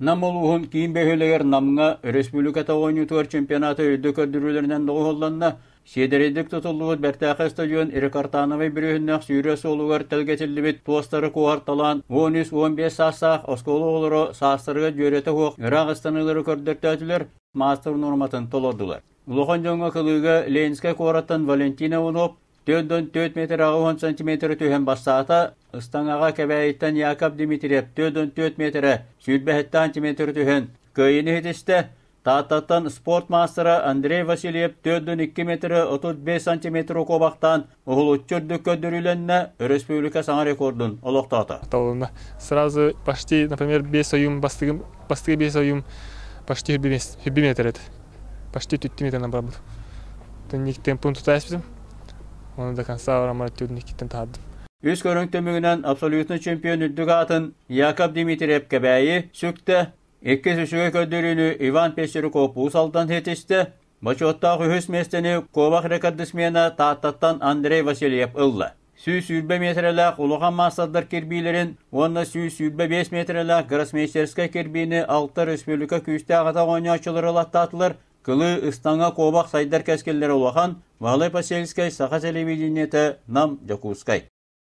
Нам улууһун киин бөһүөлэгэр Намҥа өрөспүүбүлүкэтэ оонньуутугар чемпионата үрдүк көрдөрүүлэринэн доҕуһуолланна. Сиэдэрэйдик тутуллубут бэртээхэй стадион рекортановай бүрүөһүннээх сүүрүү суолугар тэлгэтиллибит туостары куоһарталаан 13-15 саастаах оскуола оҕолоро саастарыгар дьүөрэтэ суох ыраах ыстаныылары көрдөртөөтүлэр, маастар нуорматын толордулар. Улахан дьоҥҥо кылыыга Ленскэй куораттан Валентина Иванов 4,4 метр 80 сантиметры түһэн бастаата, ыстаҥаҕа Кэбээйиттэн Яков Дмитриев 4,4 метрэ 27 сантиметры түһэн кыайыыны ситистэ. Тааттаттан спорт маастара Андрей Васильев 4,2 метры 35 сантиметр куобахтаан уһулуччу үрдүк көрдөрүүлэннэ, өрөспүүбүлүкэ саҥа рекордун олохтоото. Толуна. Сразу почти, например, 5 ойум, бастыгы, бастыгы 5 ойум почти 1 метр это. Почти түттү метрынан барбыт. Ник темпун тутаспытым. Оны до конца барамар түнникиттен таһардым. Үс көрүҥ түмүгүнэн абсолютный чемпион үрдүк аатын Яков Дмитриев Кэбээйи сүктэ, иккис үчүгэй көрдөрүүнү Иван Пестеруков Уус Алдан ситистэ, бочуоттаах үһүс миэстэни куобах рекордсмена Тааттаттан Андрей Васильев ылла. 120 миэтэрэлээх улахан маастардар кирбиилэрин уонна 125 миэтэрэлээх гроссмейстерскай кирбиини алта республика күүстээх атах оонньооччулара ылаттаатылар. Кылыы ыстаҥа куобах сайдар кэскиллэрэ улахан. Валай Посельскай, Саха телевидениетэ, Нам, Дьокуускай.